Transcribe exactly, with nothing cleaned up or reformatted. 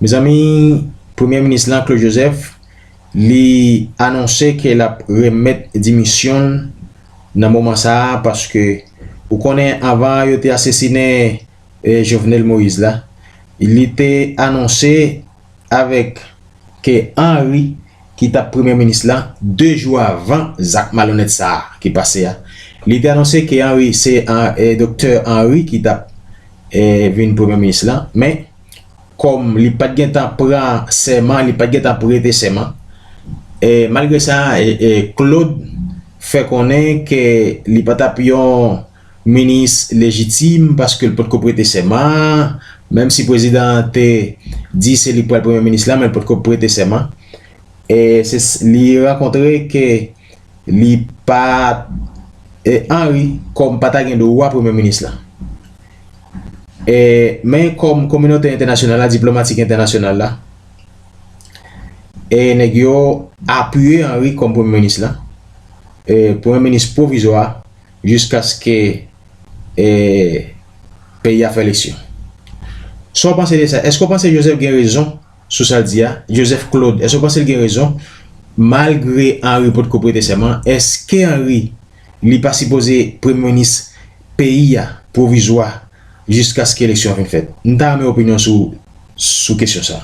Mezanmi, Premye Minis lan, Claude Joseph, li anonse ke l ap remèt dimisyon l nan moman sa a, paske ou konnen anvan yo te asesinen eh, Jovenel Moïse la, li te anonse avèk ke Henry ki t ap premye minis la de jou avan zak malonèt sa a ki pase a. Li te anonse ke Henry se eh, doktè Henry ki t ap eh, vin premye minis la, men kòm li pa t gentan pran sèman, li pa t gentan prete sèman, eh, malgre sa, eh, eh, Claude fè konnen ke li pa t ap yon minis lejitim paske l potko prete sèman, menm si prezidan an te di se li k pral premye minis la, men l potko prete sèman. E se, li rankontre ke li pa e Henry kòm pa ta gen dwa premye minis la. E, men kòm kominote entènasyonal la, diplomatik entènasyonal la, e nèg yo apiye Henry kòm premye minis la, e premye minis pwovizwa, jiskaske e, peyi a fè eleksyon. Sa w panse de sa? Èske w panse Joseph gen rezon sou sa l di a? Joseph Claude, èske w panse l gen rezon? Malgre Henry potko prete sèman, èske Henry li pa sipoze premye minis peyi a pwovizwa jiskaske eleksyon an fin fèt? M ta renmen opinyon sou, sou kesyon sa.